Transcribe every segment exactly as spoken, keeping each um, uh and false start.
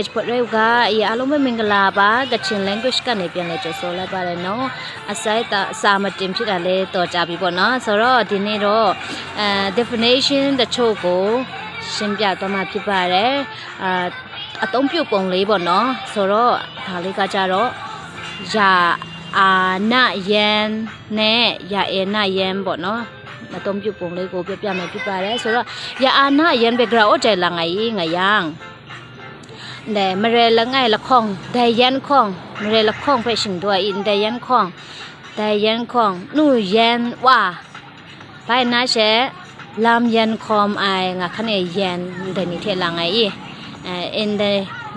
Hpawt rai u ga, ye a long hpe mingkala ba, Kachin language ကနေ ပြန်လည်ကြိုဆိုလိုက်ပါတယ်နော်။ အစိုက်တာစာမတင်ဖြစ်တာလည်းတော်ကြပြီပေါ့နော်။ ဆိုတော့ဒီနေ့တော့အဲ definition တချို့ကိုရှင်းပြသွားမှာဖြစ်ပါတယ်။ အာအသုံးပြုပုံလေးပေါ့နော်။ ဆိုတော့ဒါလေးကကြတော့ ရာအာနယန်နဲ့ရာအဲနယန်ပေါ့နော်။ အသုံးပြုပုံလေးကိုပြောပြမယ်ဖြစ်ပါတယ်။ ဆိုတော့ရာအာနယန်ပဲကြတော့တဲလာငါကြီးငါယံ ဒဲမရဲလငိုင်လခေါင်ဒဲယန်ခေါင် မရဲလခေါင်ဖဲရှင်တို့အင်းဒဲယန်ခေါင် ဒဲယန်ခေါင်နူယန်ဝါ ဘိုင်နာရှဲလမ်ယန်ခေါမ်အိုင်ငါခနဲ့ယန်ဒဲနီထဲလာငါအင်းဒဲ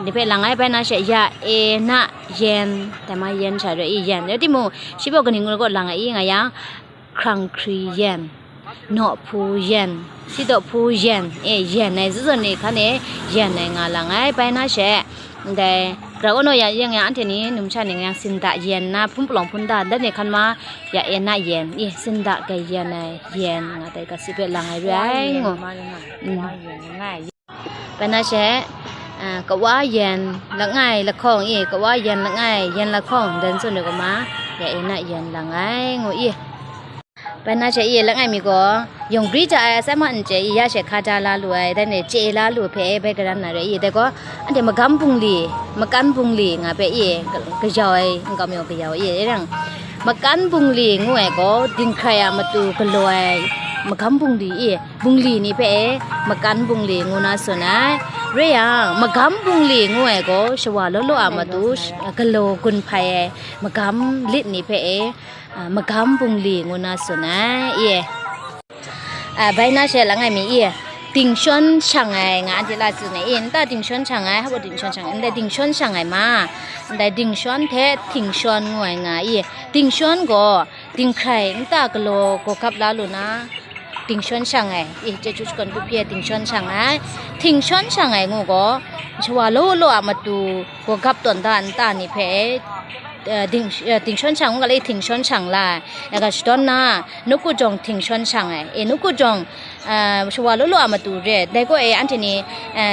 နီဖဲလာငါဘိုင်နာရှဲရာအဲနယန်တမယန်ချာရအင်းယန်ရတိမူရှိဘောကနင်းငိုကောလာငါအင်းငါယံ ခရံခရီယန် နော့ဖူယန် စီတော့ဖူယန်အဲယန်နိုင်စွစွနေခါနဲ့ယန်နိုင်ငါလာငါဘိုင်နာရှဲဒဲကြရောနောရယင်ယန်အန်ထေနီနုံချာနေငါစင်ဒယန်နာဖုံပလောင်ဖုံဒါဒဲနေခါမှာရအဲနယန်အင်းစင်ဒကယန်နိုင်ယန်ငါတဲကစီပဲလာငါရငို ပနာရှဲကဝါယန်လငိုင်လခေါင်အင်းကဝါယန်လငိုင်ယန်လခေါင်ဒဲစွနေကမရအဲနယန်လာငါငိုအင်း ပနာရှဲအင်းလငိုင်မီကောယုံဂရိကြအစဲမန်ကျဲအင်းရရှဲခါတာလာလူအဲဒဲနေကျဲလာလူဖဲဘဲကရန်နာရအင်းတဲကောအန်တေမကမ်ပုင်လီမကန်ပုင်လီငါဖဲအင်းကယောင်အဲငကမ်ယောင်ကယောင်အင်းရံ မကန်ပုင်လီငိုင်ကောဒင်ခရယမတူကလောင်အဲမကမ်ပုင်လီအင်း ပုင်လီနီဖဲအဲမကန်ပုင်လီငိုနာစွန်အိုင်ရယံမကမ်ပုင်လီငိုင်ကောရှဝါလောလောအမတူကလောင်ကွန်ဖဲအဲမကမ်လီနီဖဲအဲမကမ်ပုင်လီငိုနာစွန်အိုင်အင်းဘိုင်နာရှဲလငိုင်မီအင်း တင်ရှွန်ရှံင်အိုင်ငါအန်တီလာစွန်အိုင်အင်းတတင်ရှွန်ရှံင်အိုင်ဟဘတင်ရှွန်ရှံင်အိုင်ဒဲတင်ရှွန်ရှံင်အိုင်မဒဲတင်ရှွန်ထဲတင်ရှွန်ငိုင်ငါအင်းတင်ရှွန်ကော တင်ခရံနတကလောကောကပ်လာလူနာတင်ရှွန်ရှံင်အိုင်အင်းကျဲကျူးကွန်ပုပျဲတင်ရှွန်ရှံင်အိုင်တင်ရှွန်ရှံင်အိုင်ငိုင်ကောရှဝါလောလောအမတူကောကပ်တွန်တနတနီဖဲတင်တင်ရှွန်ရှံင်ငိုင်ကလေးတင်ရှွန်ရှံင်လာလကရှတွန်နာနုကုကြောင်တင်ရှွန်ရှံင်အိုင်အင်းနုကုကြောင် ရှဝါလောလောအမတူရဲဒဲကောအဲအန်တီနီ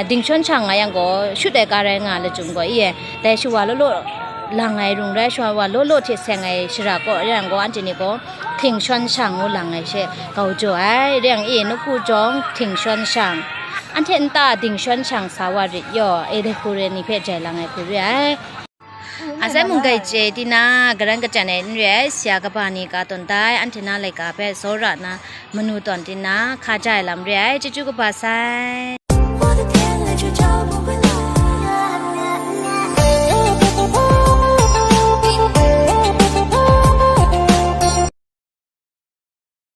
တင်ရှွန်ရှံင်ငါယံကောရှုတဲကားရဲငါလကျုံကောအင်းဒဲရှဝါလောလော လငိုင်ရုံရဲရှဝါဝါလောလောထေဆဲငိုင်ရှရာကောရံကောအန်တီနီကောတင်ရှွန်ရှံင်ငိုလငိုင်ရှဲကောက်ကြောအိုင်ရံအင်းနုကုကြောင်တင်ရှွန်ရှံင်အန်ထေနတတင်ရှွန်ရှံင်စာဝရံယောအဲဒဲခုရဲနီဖဲကြိုင်လငိုင်ခုရဲအိုင် အစဲမုန်ကြိုင်ကျဲတီနာကရန်ကကြံနဲ့နရဲဆရာကပါနီကတွန်တိုင်အန်တီနာလိုက်ကဖဲစောရနာမနုတွန်တီနာခါကြိုင်လမ်ရဲအိုင်ကျူးကျူးကပါဆိုင်